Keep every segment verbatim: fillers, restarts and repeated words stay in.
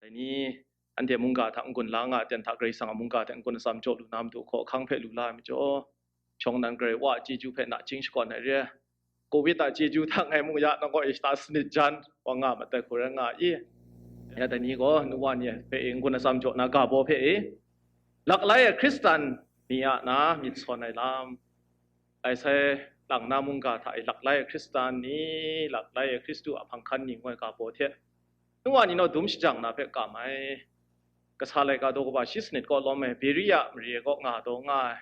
Dai ni, anhte mungga hta n-gun la nga ai ten hta, Karai Kasang a mungga hte n-gun atsam jaw lu na matu hkaw hkang hpe lu la ai majaw, shawng nnan Karai Wa a chyeju hpe nachying shakawn ai re ai. Covid a chyeju hta ngai mung ya nang kaw e shata sanit jan wa nga mat ai hku rai nga i. Ya dai ni gaw, nu wa ni hpe e n-gun atsam jaw na ga baw hpe e, laklai ai Hkristan ni a na myit sawn ai lam, ai sai lang na mungga hta e laklai ai Hkristan ni, laklai ai Hkristu a hpang hkan ni ngu ai ga baw hte, nu wa ni naw dum shajang na hpe kam ai. Kasa laika daw kaba shi sanit kaw lawm e, Beria mare kaw nga daw nga ai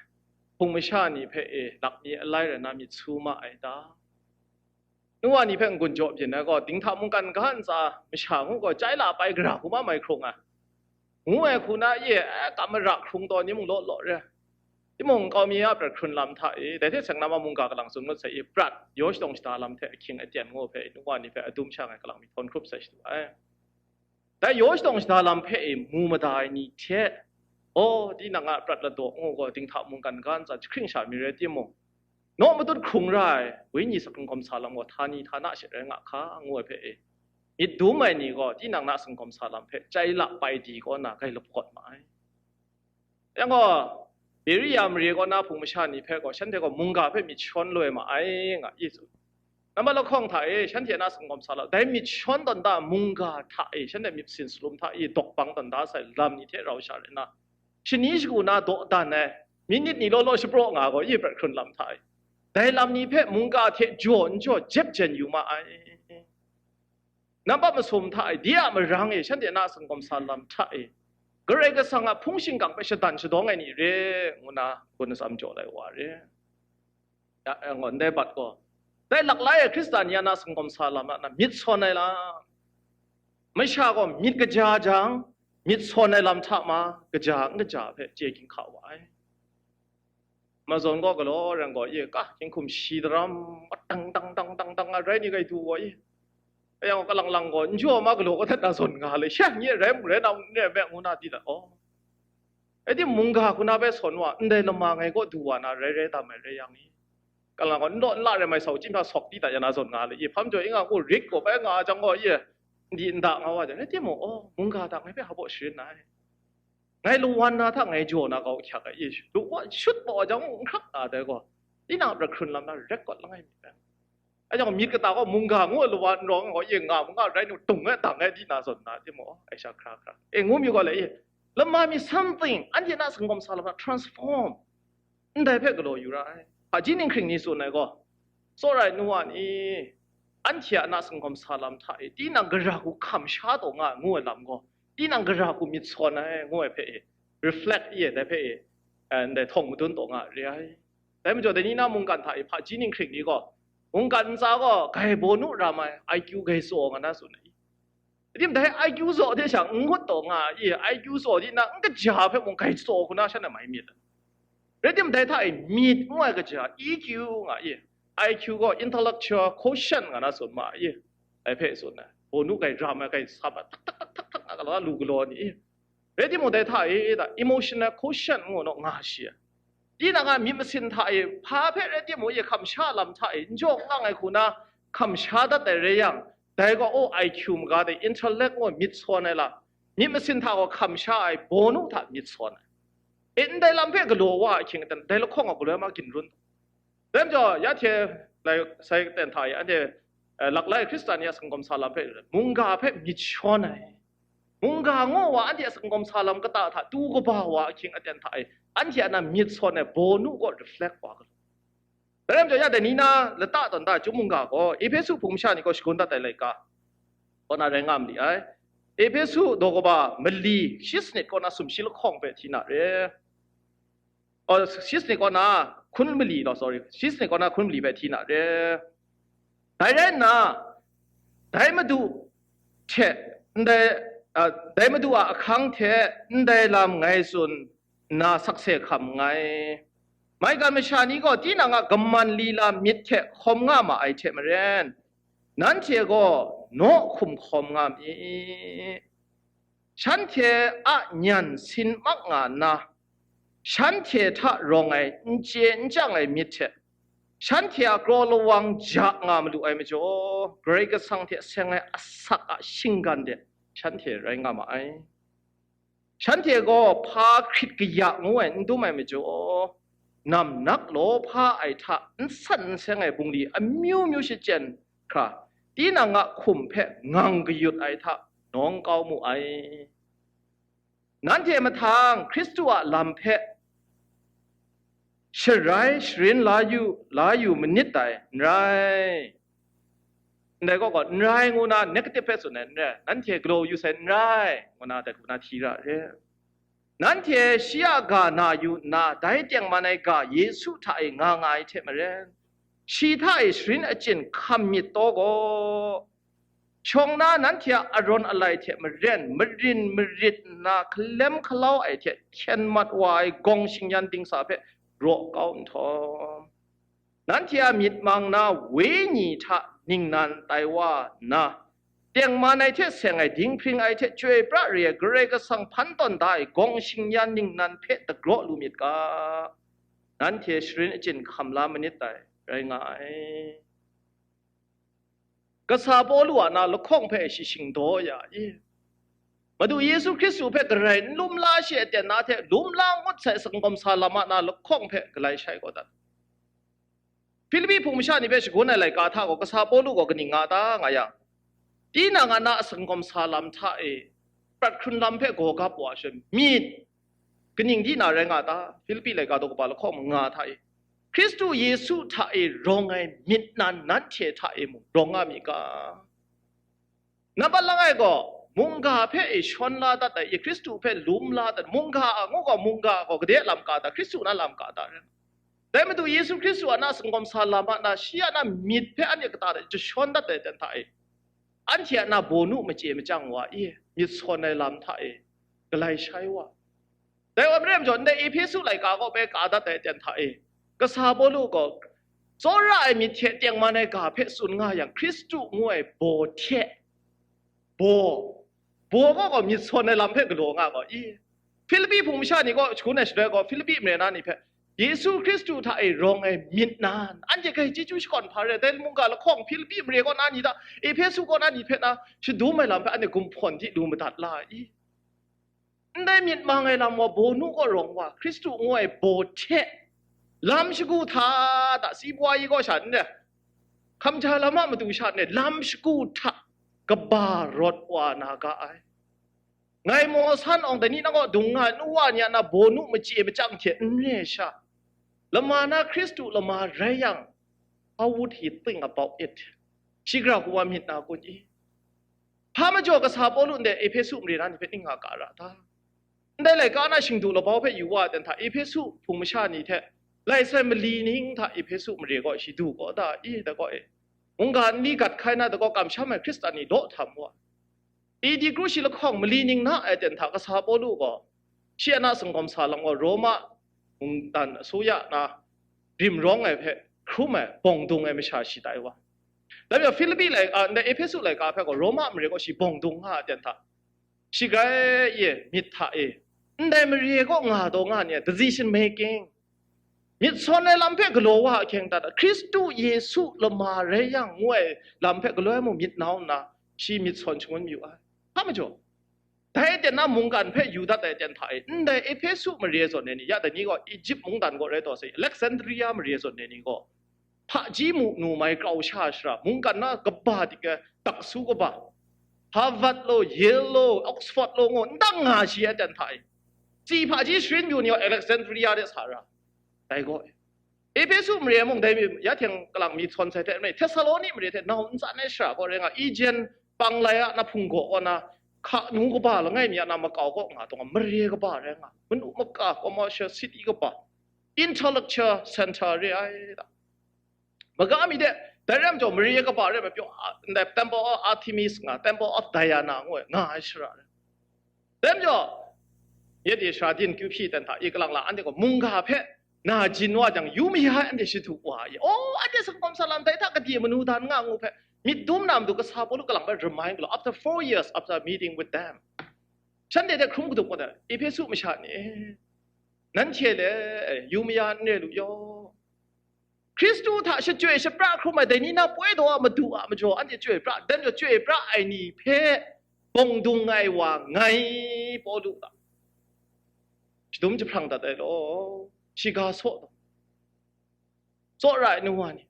hpung masha ni hpe e, lak mi alai rai na myit su ma ai ta? Nu wa ni hpe n-gun jaw byin ai gaw, dinghta mungkan ga ntsa masha ngu gaw, chyai la pai gara hku ma mai hkrung ai, ngu ai hku na ye, eh, kam mara hkrung taw ni mung law law re ai. Timung, nkau mi a prat hkrun lam hta e, dai hte seng na ma mungga kalang tsun ngut sai i, prat yaw shadawng shada lam hte ahkying aten ngu hpe, nu wa ni hpe adum sha ngai kalang mi htawn hkrup sai shadu ai. Dai yaw shadawng shada lam hpe e mu mada ai ni hte, aw, tinang a prat ladaw ngu gaw, dinghta mungkan ga ntsa jahkring sha mi rai timung, naw matut hkrung ra ai, wenyi sakangkawm sa lam gaw, htani htana she rai nga hka, ngu ai hpe e, myit dum ai ni gaw, tinang na sakangkawm sa lam hpe chyai la pai di kaw na, gai lapawt ma ai. Yang gaw, Beria mare kaw na hpung masha ni hpe gaw, shanhte gaw mungga hpe myit shawn loi ma ai, nga i tsun. Nambat lahkawng hta e, shanhte na sakangkawm sa lam, dai myit shawn tawn ta mungga hta e, shanhte myit sin salum hta e, dawk bang tawn da sai lam ni hte rau sha rai nna, shani shagu na dawdan ai, minit ni law law shapraw nga gaw, i prat hkrun lam hta e, dai lam ni hpe mungga hte jaw n jaw jep jen yu ma ai. Nambat masum hta e, de a marang e, shanhte na sakangkawm sa lam hta e, Karai Kasang a hpung shingkang hpe shadan shadawng ai ni re, ngu na n-gun atsam jaw lai wa re. Ya, eh, ngaw, ndai bat gaw, dai laklai ai Hkristan ni a na sakangkawm sa lam na myit sawn ai lam. Masha gaw myit kaja jang, myit sawn ai lam hta ma, kaja n kaja hpe chye ginhka wa ai. Mazawn gaw galaw rang gaw, ye, ka, hkying hkum shi daram, dang, dang, dang, dang, dang, a rai ni gai du wa, ye. Ayang kalang lang gaw, n jaw ma galaw kaw dat na zawn nga le, sha, nye rai mung rai na, n rai me, ngu na di dat, aw. E tim mungga hku na bai sawn wa, ndai lama ngai kaw du wa na, rai rai tam ai rai yang ni. Kalang gaw, n law n la rai mai sau, chyinghpa sawk di dat ya na zawn nga le, ye, hpam jaw, e nga ku, rik gaw bai nga jang gaw, ye, n di n da nga wa jang, rai timung, aw, mungga hta ngai hpe hpa baw sharin ai. Ngai lawan na hta ngai jaw na kau hkyak ai, i, lawan shut pau wa jang, n hkrak na dai gaw, tinang a prat hkrun lam na record langai mi ai. Ai jang myit kata gaw mungga ngu ai lawan n rawng gaw, i, nga mu nga rai nu, dung ai, dang ai, di na zawn na, timung, ai sha hkra hkra. E, ngu mi gaw le, i, lama mi something, anhte na sakangkawm sa lam na transform, ndai hpe galaw yu ra ai. Hpaji ninghkring ni tsun ai gaw, tsawra ai nu wa ni, anhte a na sakangkawm sa lam hta e, tinang gara hku hkam sha taw nga ai ngu ai lam gaw, tinang gara hku myit sawn ai, ngu ai hpe e, reflect i e, dai hpe e, eh, ndai htawng madun taw nga ai re ai. Dai majaw, dai ni na mungkan hta e hpaji ninghkring ni gaw, mungkan ntsa gaw gai bawnu ram ai, I Q gai tsaw nga na tsun ai. Rim dai I Q tsaw hte shang n ngut taw nga ai, I Q tsaw di na n kaja hpe mung gai tsaw hku na shan na mai myit ai. Rai timung, dai hta e myit ngu ai kaja, E Q nga i, I Q gaw intellectual quotient nga na tsun ma i, ai hpe tsun ai. Bawnu gai ram ai, gai sap ai, tak, tak, tak, tak, tak nga galaw, lu galaw ni i. Rai timung, dai hta e, da, emotional quotient ngu naw nga shi ai. Tinang a myit masin hta e, hpa hpe rai timung, ye, hkam sha lam hta e, n jaw n lang ai hku na, hkam sha dat ai rai yang, dai gaw, o, I Q maga de, intellect ngu myit sawn ai lam, myit masin hta gaw hkam sha ai, bawnu hta myit sawn ai. E, ndai lam hpe galaw wa ahkying aten, dai lahkawng a galoi ma ginrun. Dai majaw, ya hte lai sai ten hta e, anhte, eh, laklai Hkristan ni a sakangkawm sa lam hpe, mungga hpe myit shawn ai. Mungga ngu wa anhte a sakangkawm sa lam kata hta tu kaba wa ahkying aten hta e, anhte a na myit sawn ai, bawnu gaw reflect wa galaw. Dai rai majaw, ya dai ni na lata tawn ta chyum mungga gaw, Ehpesu hpung masha ni gaw shagun dat ai laika kaw na rai nga ma li ai. Ehpesu daw kaba mali shi sanit kaw na sumshi lahkawng hpe hti na re. Oh, shi sanit kaw na hkun mali law, sorry, shi sanit kaw na hkun mali hpe hti na re. Dai rai nna, dai Madu hte ndai, ah, dai Madu a ahkang hte ndai lam ngai tsun nna sakse hkam nngai. Maigan masha ni gaw tinang a gaman lila myit hte hkawm nga ma ai hte maren, nanhte gaw naw hkum hkawm nga mi. Shanhte a nyan sin mak nga nna, shanhte hta rawng ai n chye n chyang ai myit hte, shanhte a kraw lawang ja nga malu ai majaw, Karai Kasang hte seng ai asak a shinggan de shanhte rai nga ma ai. Shanhte gaw hpa hkrit kaya ngu ai n dum ai majaw, namnak lawhpa ai hta n san n seng ai bungli amyu myu shachyen hkra, tinang a hkum hpe ngang kayut ai hta nawng kau mu ai. Nanhte mahtang Hkristu a lam hpe sharai sharin la yu, la yu manit dai, n rai. Ndai gaw gaw, n rai ngu na negative hpe tsun ai, n rai, nanhte galaw yu sai, n rai, ngu na dai hku na hti ra re. Nanhte shi a ga na yu nna, dai tengman ai ga Yesu hta e nga nga ai hte maren, shi hta e sharin achyin hkam myit taw gaw, shawng na nanhte a arawn alai hte maren, marin marit nna hkalem hkalau ai hte hkyen mat wa ai gawng shingyan dingsa hpe raw kau nhtawm, nanhte a myit mang na wenyi hta ningnan tai wa nna, tengman ai hte seng ai, dinghpring ai hte chyoi pra re ai Karai Kasang hpan tawn da ai gawng shingyan ningnan hpe dagraw lu myit ga, nanhte sharin achyin hkam la manit dai, rai nga ai. Kasa Pawlu a na lahkawng hpe shi shingdaw ya i? Madu Yesu Hkristu hpe garai n lum la shi ai ten na hte lum la ngut sai sangawm sa lam a na lahkawng hpe galai shai gaw dat. Filipi hpung masha ni hpe shagun ai laika hta gaw kasa Pawlu gaw kaning nga ta nga yang, tinang a na sangawm sa lam hta e prat hkrun lam hpe gaw gap wa ai sha myit kaning di na rai nga ta? Filipi laika daw kaba lahkawng manga hta e, Hkristu Yesu hta e rawng ai myit nan nanhte hta e mung rawng nga mi ga. Nambat langai gaw, mungga hpe e shawn la dat ai, Hkristu hpe lum la dat, mungga a ngu gaw, mungga gaw gade a lam ka ta, Hkristu na lam ka ta rai. Dai Madu Yesu Hkristu a na sangawm sa lam a na, shi a na myit hpe anhte kata hta jashawn dat ai ten hta e, anhte a na bawnu machye machyang wa i, myit sawn ai lam hta e, galai shai wa. Dai wa maren majaw, ndai Ehpesu laika kaw bai ka dat ai ten hta e, kasa Pawlu gaw, tsawra ai myit hte tengman ai ga hpe tsun nga yang, Hkristu ngu ai baw hte, baw, baw gaw gaw myit sawn ai lam hpe galaw nga gaw i? Filipi hpung masha ni gaw shagun ai shaloi gaw, Filipi mare na ni hpe, Yesu Hkristu hta e rawng ai myit nan, anhte hkai chyeju shakawn hpa re ai, dai mungga lahkawng Filipi mare kaw na ni hta, Ehpesu kaw na ni hpe na shadum ai lam hpe anhte gumhpawn di lu madat la i? Ndai myit mang ai lam wa, bawnu kaw rawng wa, Hkristu ngu ai baw hte lam shagu hta, da, si bwa yi kaw sha n re, hkamja lam a matu sha n re, lam shagu hta kaba rawt wa na ga ai. Ngai maw san awng dai ni nang kaw dung nga ai nu wa ni a na bawnu machye machyang hte n re sha, lama na Hkristu lama rai yang, how would he think about it? Shi gara hku wa myit na kun i? Hpa majaw kasa Pawlu ndai Ehpesu mare na ni hpe ning nga ka ra ta? Ndai laika na shingdu labau hpe yu wa ai ten hta, Ehpesu hpung masha ni hte lai sai mali ning hta Ehpesu mare kaw shi du kaw da i, da gaw e. Mungga nli gat hkai na da gaw kamsham ai Hkristan ni law htam wa. A D kru shi lahkawng mali ning na ai ten hta kasa Pawlu gaw, shi a na sangawm sa lam gaw Roma mungdan asuya na rim rawng ai hpe hkrum ai, bawng dung ai masha shi tai wa. Dai majaw Filipi laika, ndai Ehpesu laika hpe gaw Roma mare gaw shi bawng dung nga ai ten hta, shi grai e, myit hta e, ndai mare kaw nga taw nga ni ai decision making, myit sawn ai lam hpe galaw wa ahkying hta, Hkristu Yesu lama rai yang ngu ai lam hpe galaw ai mung myit nau nna, shi myit sawn shangun mayu ai. Hpa majaw, dai aten na mungkan hpe yu dat ai aten hta e, ndai Ehpesu mare zawn ai ni, ya dai ni gaw Ejipt mungdan kaw rai taw sai, Alexandria mare zawn ai ni gaw, hpaji mu nu mai krau sha shara, mungkan na kaba dik ai, daksu kaba, Harvard law, Yale law, Oxford law ngu n dang nga shi ai aten hta e, tsi hpaji sharin yu ni gaw Alexandria de sa ra, dai gaw e. Ehpesu mare mung dai mi, ya hten kalang myit sawn sai hte mare, Thessaloni mare hte nau n tsan ai shara gaw rai nga, Aegean panglai a na hpung gaw kaw na, hka nu kaba langai mi a na makau kaw nga taw nga, mare kaba rai nga, manu maka, commercial city kaba, intellectual center re ai da. Maga mi de, dai rai majaw, mare kaba rai ma pyaw, a, ndai Temple of Artemis nga, Temple of Diana ngu ai, nga ai shara rai. Dai majaw, yet e shara din kyu hpyi ten hta, i kalang la, anhte gaw mungga hpe na jin wa jang, yu maya ai anhte shadu wa ai. Oh, anhte sangawm sa lam dai hta gade manu dan nga ngu hpe, myit dum na matu kasa Pawlu kalang hpe remind galaw, after four years, after meeting with them, shanhte hte hkrum kadup ngut ai, Ehpesu masha ni, nanhte le, yu maya n re lu yaw. Hkristu hta shachyoi shapra hkrum ai dai ni na poi daw a madu a majaw anhte chyoi pra, dan jaw chyoi pra ai ni hpe bawng dung ai wa ngai, Pawlu ta. Shadum jahprang dat ai law, shiga saw taw. Tsawra ai nu wa ni,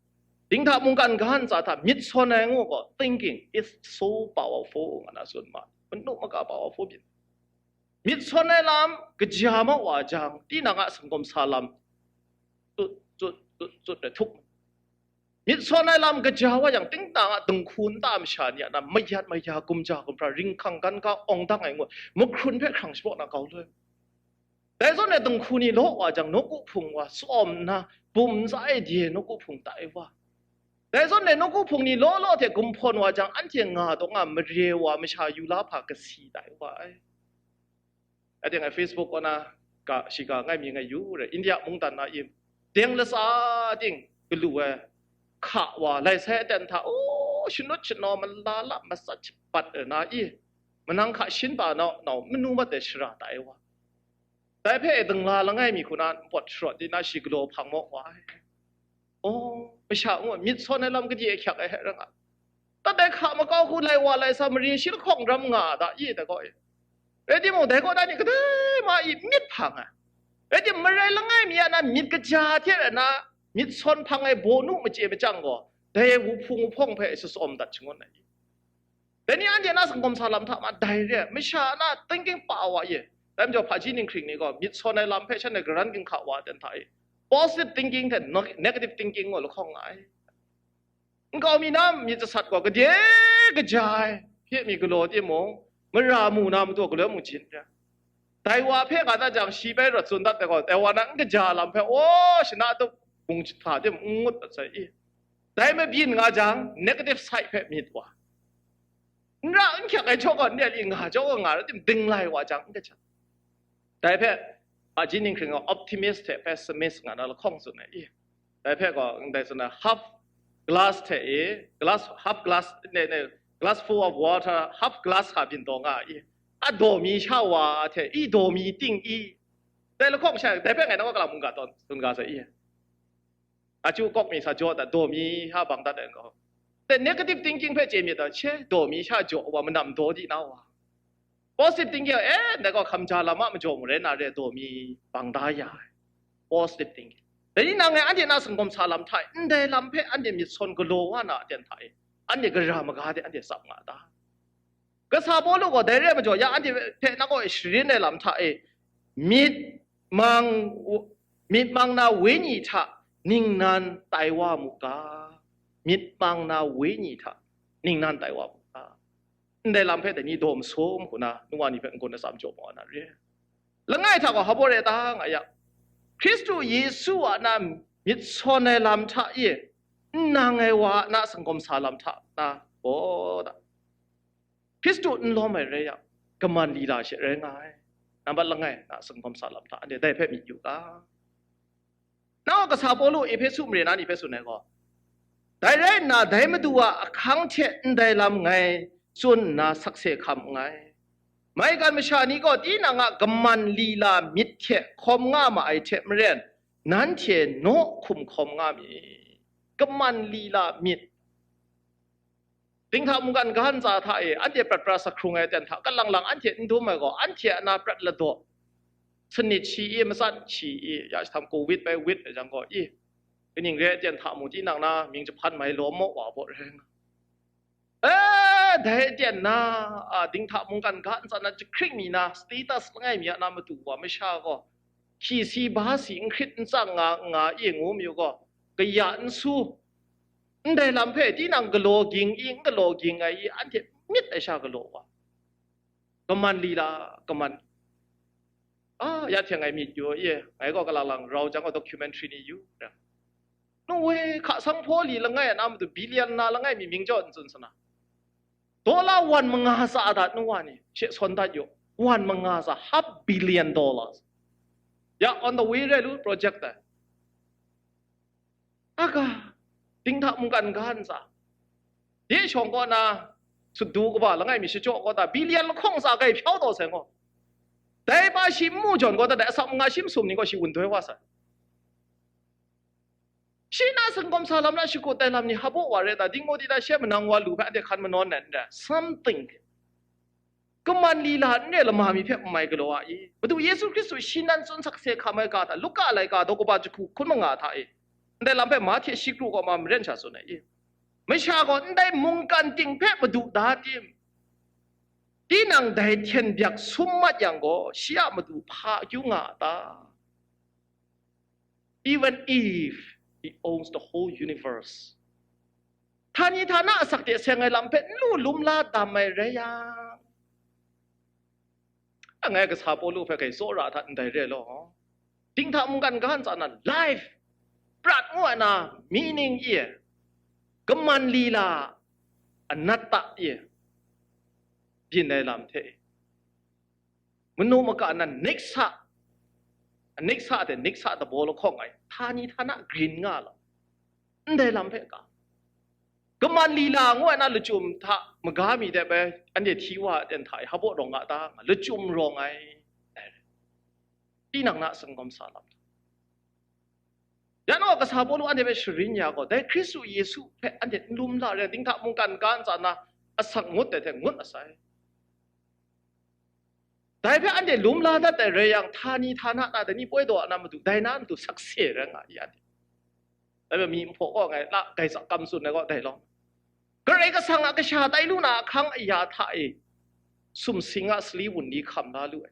dinghta mungkan ga ntsa hta myit sawn ai ngu gaw, thinking is so powerful, nga na tsun ma, manu maka powerful byin. Myit sawn ai lam kaja ma wa jang, tinang a sangkawm sa lam tut, tut, tut, tut, htup. Myit sawn ai lam kaja wa jang, tinang a dinghku nta masha ni a na mayat maya, gumja gumhpra, ringhkang ganhka awng dang ai ngu, mahkrun hpe hkrang shapraw na kau loi. Dai zawn e dinghku ni law wa jang, nawku hpung wa tsawm nna, bum ntsa e de nawku hpung tai wa. Dai zawn e nawku hpung ni law law hte gumhpawn wa jang, anhte nga taw nga mare wa masha yu la hpa kasi tai wa ai. Ating ai Facebook kaw na ga shiga ngai mi ngai yu re, India mungdan na i, deng latsa ting galu ai hka wa lai sai aten hta, o, shanut shanaw malala matsat shabat ai na i, manang hka shin pa nau nau manu mat ai shara tai wa. Dai hpe dingla langai mi hku na npawt sharawt di na shi galaw hpang maw wa ai. Oh, masha ngu myit sawn ai lam gade ahkyak ai hte rai nga. Tat dai hka makau hku lai wa lai sa mare shi lahkawng ram nga a ta i, dai gaw e. Rai timung, dai kaw da ni kadai ma i myit hpang ai. Rai tim, marai langai mi a na myit kaja hte rai na, myit sawn hpang ai bawnu machye machyang gaw, dai wuhpung wuhpawng hpe shatsawm dat shangun ai. Dai ni anhte na sangkawm sa lam hta ma dai re ai, masha na thinking pa wa ye. Dai majaw hpaji ninghkring ni gaw myit sawn ai lam hpe shanhte garan ginhka wa ten hta e, positive thinking hte neg-, negative thinking gaw lahkawng nga ai. Nkau mi na myit jasat gaw gade kaja ai hpye mi galaw timung, mara mu na matu galoi mung jin re ai. Dai wa hpe ga da jang, shi bai rawt tsun dat ai gaw, dai wa na n kaja lam hpe, aw, shana tup bung hta tim n ngut dat sai i. Dai mabyin nga jang, negative side hpe myit wa. N ra n hkyak ai jaw gaw, n re li nga jaw gaw nga rai tim, ding lai wa jang, n kaja. Dai hpe, a, ji ninghkring gaw optimist hte pessimist nga na lahkawng tsun ai i. Dai hpe gaw, ndai tsun ai, half glass hte i, glass, half glass, ne, ne, glass full of water, half glass hka byin taw nga ai i. A daw mi sha wa hte i, daw mi ting i. Dai lahkawng sha, dai hpe ngai nang kalang mungga tawn tsun ga sai i. A chyu kawk mi sa jaw dat, daw mi sha bang dat ai gaw. Dai negative thinking hpe chye myit dan, she, daw mi sha jaw wa, manam daw di na wa. Positive thinking, eh, ndai gaw hkam ja lam a majaw marai na re, daw mi bang da ya ai. Positive thinking. Dai ni nang e, anhte na sangkawm sa lam hta e, ndai lam hpe anhte myit sawn galaw wa na aten hta e, anhte gara maga de anhte tsap nga ta? Kasa Pawlu gaw dai re ai majaw, ya anhte hpe na kaw e sharin ai lam hta e, myit mang, myit mang na wenyi hta ningnan tai wa mu ga. Myit mang na wenyi hta ningnan tai wa mu ga. Ndai lam hpe dai ni daw masum hku na, nu wa ni hpe n-gun atsam jaw maw na re. Langai hta gaw hpa baw re ta nga yang, Hkristu Yesu a na myit sawn ai lam hta e, n nang ai wa a na sangkawm sa lam hta na gaw ta? Hkristu n lawm ai rai yang, kaman lila she rai nga ai. Nambat langai na sangkawm sa lam hta, anhte dai hpe myit yu ga. Nang a kasa Pawlu Ehpesu mare na ni hpe tsun ai gaw, dai rai nna, dai Madu a ahkang hte ndai lam ngai tsun nna sakse hkam nngai. Maigan masha ni gaw tinang a kaman lila myit hte hkawm nga ma ai hte maren, nanhte naw hkum hkawm nga mi. Kaman lila myit. Dinghta mungkan ga ntsa hta e, anhte prat pra sa hkrung ai aten hta, kalang lang anhte n dum ai gaw, anhte a na prat ladaw, sanit shi i, matsat shi i, ya jahtam covid bai wit ai jang gaw i, kaning re ai aten hta mu, tinang na mying jahpan mai lawm maw wa baw rai nga. E, dai aten na, a, dinghta mungkan ga ntsa na jahkring mi na, status langai mi a na matu wa masha gaw, hki si ba si, n hkrit n tsang nga, nga i ngu mi u gaw, kaya n su, ndai lam hpe tinang galaw ging i, n galaw ging ai i, anhte myit ai sha galaw wa. Kaman lila, kaman. A, ya hte ngai myit yu i, ngai gaw kalang lang rau jang gaw documentary ni yu. Nu we, hka sanghpaw li langai a na matu billion na langai mi mying jaw n tsun sana. Dollar wan manga tsa dat nu wa ni, she sawn dat yu. Wan manga tsa, half billion dollars. Ya, on the way re lu project dai. Aga, dinghta mungkan ga ntsa. De shawng kaw na, sutdu kaba langai mi shachyaw kaw ta, billion lahkawng tsa kai hpyau taw sai ngaw. Dai pa shi n mu jawn kaw ta, dai asak manga shi masum ni gaw shi wun doi wa sai. Shi na sangkawm sa lam na shakut ai lam ni hpa baw wa re ta, dingmu di ta she manang wa lu hpe anhte hkan manawn ai n rai, something. Kaman lila n re lama mi hpe n mai galaw a i? Madu Yesu Hkristu shi nan tsun sakse hkam ai ga hta, Luka laika daw kaba jahku hkun manga hta e, ndai lam hpe Mahte shi kru kaw ma maren sha tsun ai i? Masha gaw ndai mungkan ting hpe madu da tim? Tinang dai hten byak sum mat yang gaw, shi a matu hpa akyu nga a ta? Even if he owns the whole universe, htani htana asak hte seng ai lam hpe n lu lum la dam ai rai yang, ngai kasa Pawlu hpe kai tsawra hta ndai re law, dinghta mungkan ga ntsa na life, prat ngu ai na meaning e, kaman lila, anatta e, byin ai lam hte, manu maka nan niksa, niksa hte niksa dabaw lahkawng ai, htani htana grin nga law, ndai lam hpe ka, kaman lila ngu ai na lachyum hta maga mi de bai, anhte hti wa ten hta e, hpabaw rawng nga ta nga, lachyum rawng ai, tinang na sangawm sa lam hta. Ya nang kasa Pawlu anhte hpe sharin ya gaw, dai Hkristu Yesu hpe anhte n lum la re, dinghta mungkan ga ntsa na asak ngut ai hte ngut asai. Dai hpe anhte lum la dat ai rai yang, htani htana na dai ni poi daw na matu, dai na matu sakse rai nga i anhte. Dai hpe mi nhpaw kaw ngai la, Kaisa kam tsun ai gaw dai lawng, Karai Kasang a kasha tai lu na ahkang aya hta e sumsing a sali wunli hkam la lu ai.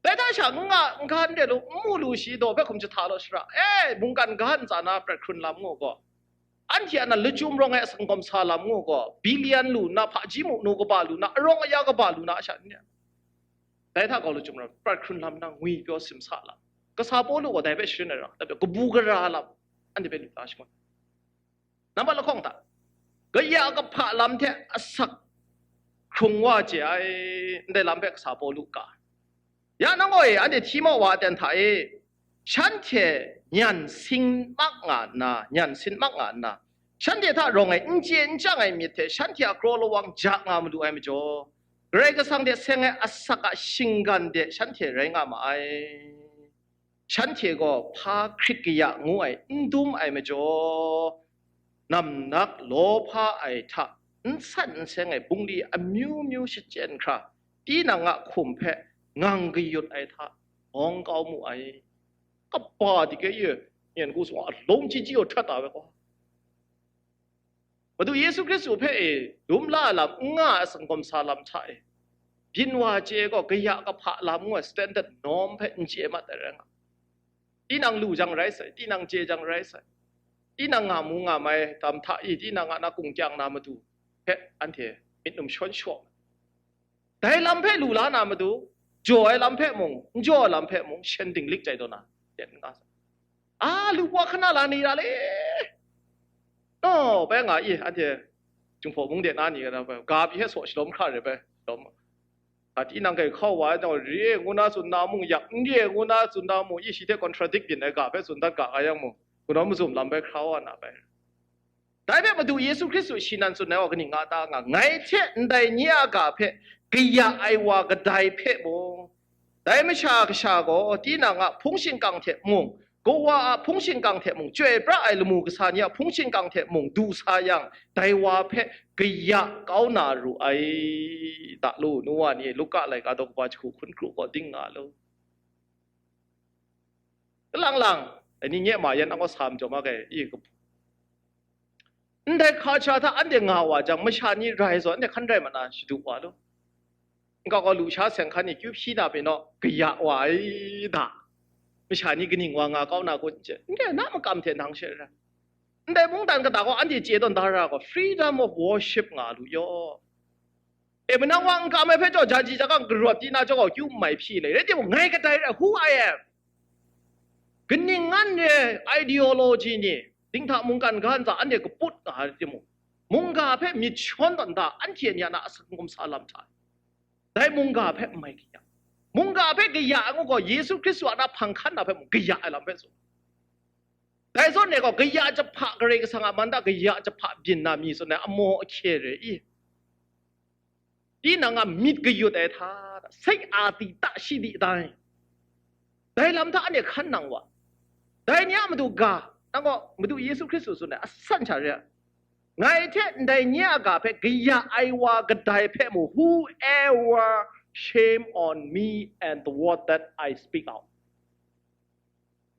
Dai hta sha n nga, n ga n re lu, n mu lu shi daw hpe hkum jahta law shara, e, mungkan ga ntsa na prat hkrun lam ngu gaw, anhte a na lachyum rawng ai asak gawm sa lam ngu gaw, bilian lu nna, hpaji mu nu kaba lu nna, arawng aya kaba lu na a sha n ya? Dai hta gaw lachyum rawng, prat hkrun lam nna, ngwi pyaw simsa lam, kasa Pawlu gaw dai hpe sharin ai ra, dai hpe kabu gara lam, anhte hpe lu la shangun. Nambat lahkawng hta, kaya kahpa lam hte asak hkrung wa chye ai, ndai lam hpe kasa Pawlu ka. Ya nang gaw e, anhte hti maw wa aten hta e, shanhte nyan sin mak nga nna, nyan sin mak nga nna, shanhte hta rawng ai n chye n chyang ai myit hte shanhte a kraw lawang ja nga malu ai majaw, Karai Kasang hte seng ai asak a shinggan de shanhte rai nga ma ai. Shanhte gaw hpa hkrit kaya ngu ai n dum ai majaw, namnak lawhpa ai hta n san n seng ai bungli amyu myu shachyen hkra, tinang a hkum hpe ngang kayut ai hta bawng kau mu ai. Kaba dike ye, nyen ku sung a long chyi chyi aw htat ta ai gaw, Madu Yesu Hkristu hpe e lum la lam n nga ai sangawm sa lam hta e, byin wa chye gaw, kaya kahpa lam ngu ai standard norm hpe n chye mat ai rai nga. Tinang lu jang rai sai, tinang chye jang rai sai, tinang nga mu nga mai dam hta i, tinang a na kung kyang na matu hpe anhte myit num shawn shaw. Dai lam hpe lu la na matu, jaw ai lam hpe mung, n jaw ai lam hpe mung, shen dinglik jai taw na, ten nga sa. A, lu wa hkana la ni ra le. Naw, bai nga i, anhte Jinghpaw mung de na ni ga na bai, ga pyi hte saw shalawm hkra re bai, shalawm. A, tinang hkai hkau wa ai, nau re ngu na tsun na mung, yak n re ngu na tsun na mung, i shi hte contradict byin ai ga hpe tsun dat ga nga yang mung, hpunau mazum lam bai hkra wa na bai. Dai hpe Madu Yesu Hkristu shi nan tsun ai wa kaning nga ta nga, ngai hte ndai nye a ga hpe kaya ai wa kadai hpe mung, dai Masha Kasha gaw tinang a hpung shingkang hte mung, kawa a hpung shingkang hte mung, chyoi pra ai lamu kasa ni a hpung shingkang hte mung du sa yang, dai wa hpe kaya kau na ru ai. Da lu, nu wa ni, Luka laika daw kaba jahku hkun kru gaw ding nga lu. Kalang lang, dai ni nye ma yan ang gaw sa majaw ma kai, i, ndai hka sha hta anhte nga wa jang, masha ni rai zawn, anhte hkan rai mat na shadu wa lu. Nka gaw lusha seng hkan ni kyu hpyi na pyi naw, kaya wa ai da. Masha ni kaning wa nga kau na kun, n chye, ndai na makam hte nang she ra. Ndai mungdan kata gaw anhte chye tawn da ra gaw, freedom of worship nga lu yaw. E, manang wa n kam ai hpe jaw, jaji jakang karawt di na jaw gaw, kyu n mai hpyi le. Rai timung, ngai kadai rai, who I am? Kaning ngan re ideology ni, dinghta mungkan ga ntsa anhte kaput nga ai rai timung, mungga hpe myit shawn tawn da, anhte ni a na asak n-gum sa lam hta, dai mungga hpe n mai kaya. Mungga hpe kaya ai ngu gaw, Yesu Hkristu a na hpang hkan na hpe mung kaya ai lam hpe tsun. Dai zawn e gaw, kaya jahpa, Karai Kasang a man da kaya jahpa byin na mi tsun ai amaw ahkye re i? Tinang a myit kayut ai hta, sai a di ta shi di dai. Dai lam hta anhte hkan nang wa. Dai ni a matu ga, nang gaw Madu Yesu Hkristu tsun ai asan sha re ai. Ngai hte ndai nye a ga hpe kaya ai wa kadai hpe mu, whoever shame on me and the word that I speak out.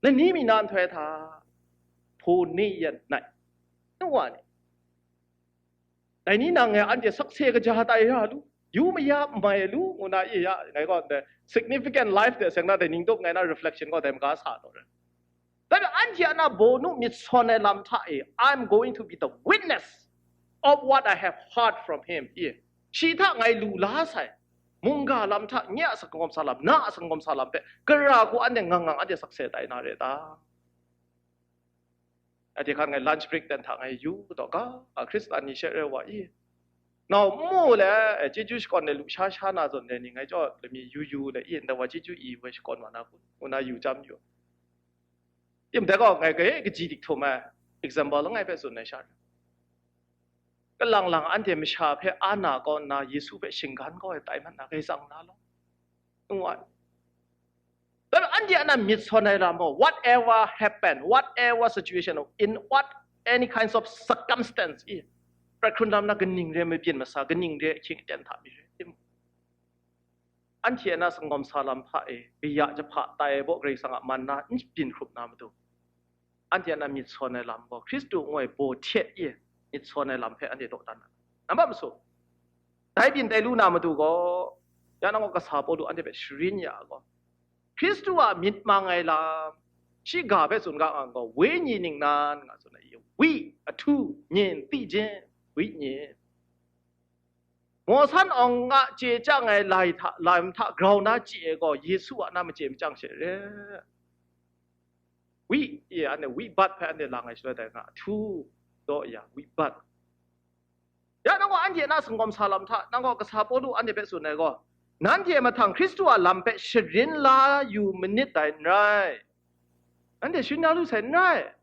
Lani mi na nhtoi hta, hpaw ni yan nai, nu wa ni, dai ni nang e anhte sakse kaja tai ra lu, yu maya mai lu, ngu na i ya, ngai gaw, the significant life de seng na, dai ning tup ngai na reflection gaw dai maga sa taw re. Dai anhte a na bawnu myit sawn ai lam hta e, I'm going to be the witness of what I have heard from him, i. Shi hta ngai lu la sai, mungga lam hta, nye a sangawm sa lam, na a sangawm sa lam hpe, gara hku anhte ngang ngang anhte sakse tai na re ta? Anhte hkan ngai lunch break ten hta ngai yu taw ga, a Hkristan ni she re wa i. Nau n mu le, eh, chyeju shakawn ai lusha sha na zawn ai ni ngai jaw lami yu yu le i, ndai wa chyeju i woi shakawn wa na kun, ngu na yu chyam yu. Tim dai gaw ngai kaji dik htum ai example langai hpe tsun ai sha. Kalang lang anhte masha hpe a na kaw nna Yesu hpe shinggan kau ai tai mat na, kai tsang na law. Ngu ai. But anhte a na myit sawn ai lam gaw, whatever happen, whatever situation, in what any kinds of circumstance i, prat hkrun lam na kaning re mabyin masa, kaning re ahkying aten hta mi re, tim, anhte a na sangawm sa lam hpa e, kaya jahpa tai ai baw Karai Kasang a man na n byin hkrup na matu, anhte a na myit sawn ai lam gaw, Hkristu ngu ai baw hte e myit sawn ai lam hpe anhte dawdan na. Nambat masu, dai byin tai lu na matu gaw, ya nang gaw kasa Pawlu anhte hpe sharin ya gaw, Hkristu a myit mang ai lam, shi ga hpe tsun ga nga gaw, wenyi ningnan nga tsun ai, wi, ahtu, nyin, tijin, wi, nyin. Mawsan awng a chye chyang ai lai hta, lam hta grau na chye ai gaw, Yesu a na machye machyang she re. Wi, e, anhte wi bat hpe anhte lang ai shaloi dai nga, ahtu, daw ya, wi bat. Ya nang gaw anhte na sangawm sa lam hta, nang gaw kasa Pawlu anhte hpe tsun ai gaw, nanhte mahtang Hkristu a lam hpe sharin la yu manit dai n rai. Anhte sharin la lu sai n rai.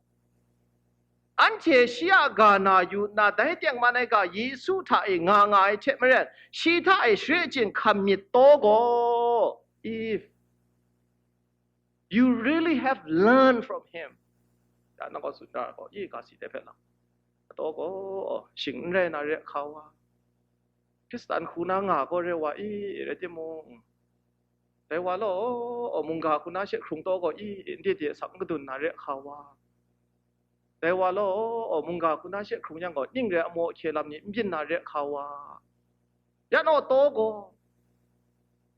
Anhte shi a ga na yu nna, dai tengman ai ga Yesu hta e nga nga ai hte maren, shi hta e share chyin hkam myit taw gaw, if you really have learned from him, ya nang gaw tsun ra gaw, i ga si dai hpe lang, ataw gaw, shing n rai na re hka wa, Hkristan hku na nga gaw re wa i, rai timung, dai wa law, mungga hku na she hkrung taw gaw i, ndai de asak n kadun na re hka wa. Dai wa law, mungga hku na she hkrung yang gaw, ning re ai amaw ahkye lam ni n byin na re hka wa. Ya naw taw gaw,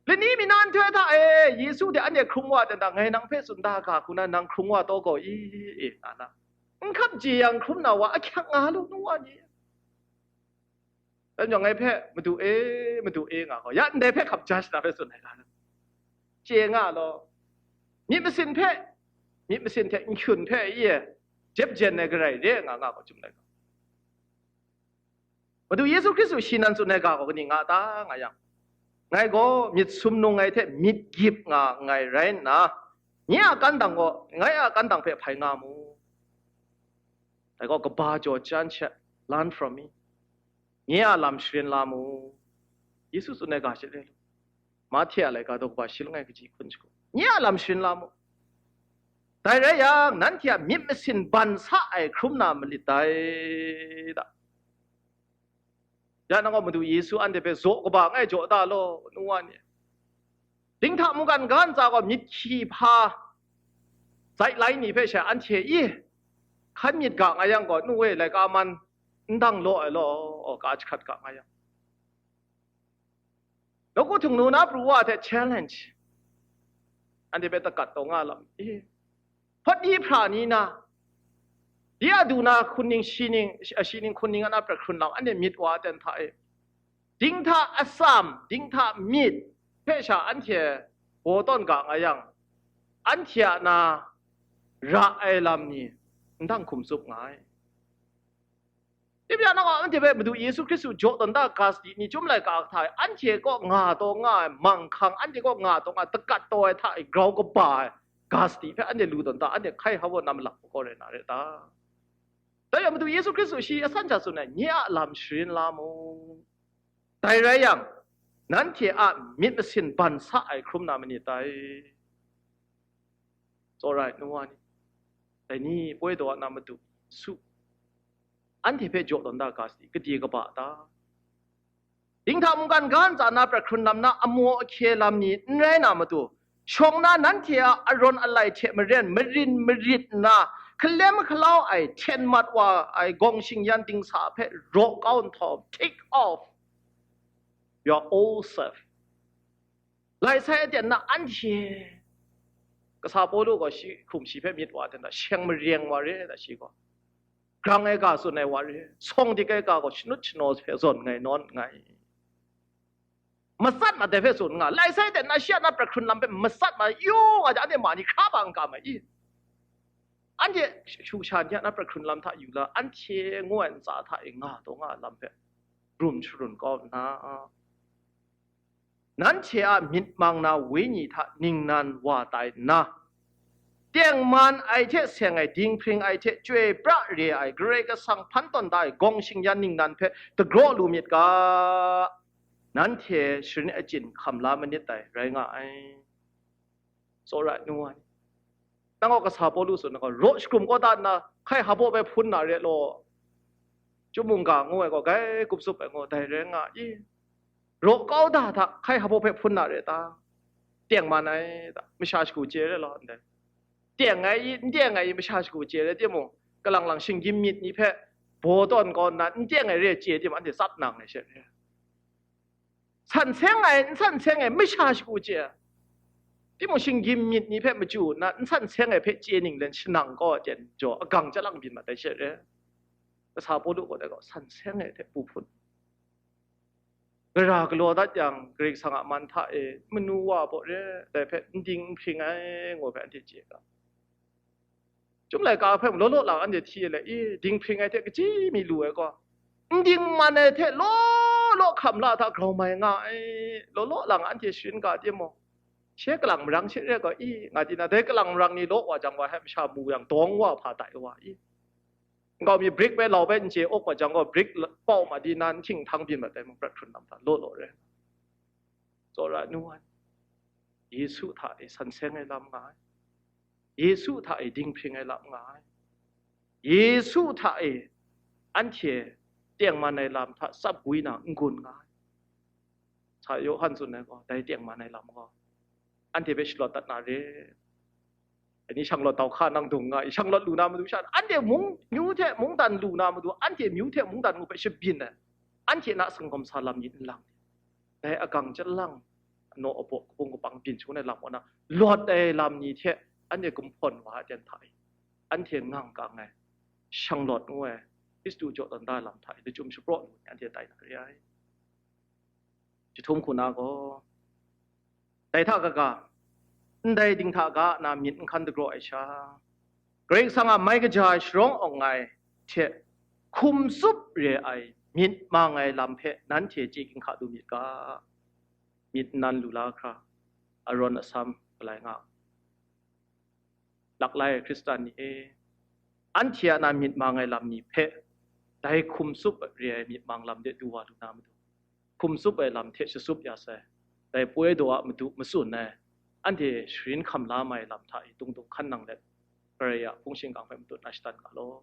lani mi na nhtoi hta e, Yesu de anhte hkrung wa dan da, ngai nang hpe tsun da ga hku na nang hkrung wa taw gaw i, e, na na. N hkap je yang hkrum na wa ahkyak nga lu, nu wa ni. Dan yawng ngai hpe, Madu e, Madu e, nga gaw, ya ndai hpe hkap judge na hpe tsun ai ga, chye nga law. Myit masin hpe, myit masin hte nhkyun hpe, i e, jep jen ai garai re nga nga gaw, chyum ai ga. Madu Yesu Hkristu shi nan tsun ai ga gaw kaning nga ta, nga yang, ngai gaw myit sumnung ai hte myit gyip nga nngai rai nna, nye a kandang gaw, ngai a kandang hpe hpai nga mu. Dai gaw kaba jaw jan hte learn from me. Nye a lam sharin la mu. Yesu tsun ai ga she re lu. Mahte a laika daw kaba shi langai kaji hkun shagu. Nye a lam sharin la mu. Dai rai yang, nanhte a myit masin ban sa ai hkrum na malit dai da. Ya nang gaw Madu Yesu anhte hpe zaw kaba ngai jaw da law, nu wa ni. Dinghta mungkan ga ntsa gaw myit hkyi hpa zai lai ni hpe she anhte i hkan myit ga nga yang gaw, nu e, laika man n dang law ai law, ka jahkrat ga nga yang. Nawku htingnu na pru wa hte challenge, anhte hpe takat taw nga lam i, hpawt ni hpra ni na, di a du na hkun ning shi ning, shi ning hkun ning a na prat hkrun lam, anhte myit wa ten hta e, dinghta atsam, dinghta myit hpe sha anhte baw tawn ga nga yang, anhte a na ra ai lam ni n dang hkum tsup nga ai. Ip ya nang gaw, anhte hpe Madu Yesu Hkristu jaw tawn da ga sadi ni chyum laika hta e, anhte kaw nga taw nga ai manghkang, anhte kaw nga taw nga ai takat taw ai hta e grau kaba ai ga sadi hpe anhte lu tawn da, anhte hkai hpa baw na malak hpaw rai na re ta? Dai yang Madu Yesu Hkristu shi asan hta tsun ai, nye a lam sharin la mu. Dai rai yang, nanhte a myit masin ban sa ai hkrum na manit dai? It's alright, nu wa ni. Dai ni poi daw na matu su. anhte hpe jaw tawn da ga sadi, gade kaba ta? Dinghta mungkan ga ntsa na prat hkrun lam na amaw ahkye lam ni n rai na matu, shawng na nanhte a arawn alai hte maren marin marit nna, hkalem hkalau ai, hten mat wa ai gawng shingyan dingsa hpe raw kau nhtawm, take off your old self. Lai sai aten na anhte, kasa Pawlu gaw shi hkum shi hpe myit wa ten da, sheng mareng wa re da shi gaw. Grang ai ga tsun ai wa re, sawng dik ai ga gaw shanut shanaw hpe zawn nngai, nawn nngai. Matsat mat ai hpe tsun nga, lai sai aten na shi a na prat hkrun lam hpe matsat mat, yu nga ja, anhte ma ni hkra ba n ka mai i? Anhte shu sha ni a na prat hkrun lam hta yu la, anhte ngu ai ntsa hta e nga taw nga ai lam hpe rum sharun kau nna, nanhte a myit mang na wenyi hta ningnan wa tai nna, tengman ai hte seng ai, dinghpring ai hte chyoi pra re ai, Karai Kasang hpan tawn da ai gawng shingyan ningnan hpe dagraw lu myit ga, nanhte sharin achyin hkam la manit dai rai nga ai. Tsawra ai nu wa ni, nang gaw kasa Pawlu tsun na gaw, raw shakrum kau da nna, hkai hpaw hpe hpun na re law, chyum mungga ngu ai gaw, gai gup zup ai gaw, dai rai nga i? Raw kau da hta, hkai hpaw hpe hpun na re ta? Tengman ai ta? Masha shagu chye re law, ndai. Teng ai i, n teng ai i, masha shagu chye re timung, kalang lang shinggyim myit ni hpe baw tawn kau nna, n teng ai re chye timung, anhte tsap nang ai she re. San seng ai, n san seng ai, masha shagu chye. Timung shinggyim myit ni hpe machyu nna, n san seng ai hpe chye ninglen shanang kau a ten jaw, agang chyalang byin mat ai she re. Kasa Pawlu gaw dai gaw, san seng ai hte pu hpun. Gara galaw dat yang, Karai Kasang a man hta e manu wa baw re, dai hpe n ding n hpring ai, ngu hpe anhte chye ga. Chyum laika hpe mung law law lang anhte hti ai le, i, dinghpring ai hte kaji mi lu ai gaw, n dingman ai hte law law hkam la hta grau mai nga ai, law law lang anhte sharin ga timung, she kalang marang she re gaw, i, nga di na, dai kalang marang ni law wa jang wa hpe masha mu yang dawng wa hpa tai wa i? Nkau mi brik bai lau bai n chye awk wa jang gaw, brik pau ma di na, n htinghthang byin mat ai mung, prat hkrun lam hta law law re. Tsawra ai nu wa ni, Yesu hta e san seng ai lam nga ai. Yesu hta e dinghpring ai lam nga ai. Yesu hta e anhte tengman ai lam hta tsap gwi na n-gun nga ai. Sa Yawhan tsun ai gaw, dai tengman ai lam gaw, anhte hpe shalawt dat na re. Ani shanglawt dau hka nang dung nga i, shanglawt lu na matu sha, anhte mung, myu hte mungdan lu na matu, anhte myu hte mungdan ngu hpe shabyin ai, anhte na sanggawm sa lam ni n lang, dai agang chyalang, naw abaw, kabung kabang byin shangun ai lam kaw na, lawt ai lam ni hte anhte gumhpawn wa ai aten hta e, anhte ngang kang ai, shanglawt ngu ai, Hkristu jaw tawn da ai lam hta e, lachyum shapraw lu ni anhte tai na re ai. Jahtum hku na gaw, dai hta kaga, ndai dinghta ga na myit n hkan dagraw ai sha, Karai Kasang a mai kaja ai sharawng awng ai hte hkum tsup re ai myit mang ai lam hpe nanhte chye ginhka lu myit ga, myit nnan lu la hkra, arawn asam galai nga. Laklai ai Hkristan ni e, anhte a na myit mang ai lam ni hpe, dai hkum tsup re ai myit mang lam de du wa lu na matu, hkum tsup ai lam hte shatsup ya sai, dai poi daw a madu matsun ai, anhte sharin hkam la mai lam hta e tung tung hkan nang let, Karai a hpung shingkang hpe matut na shatan ga law.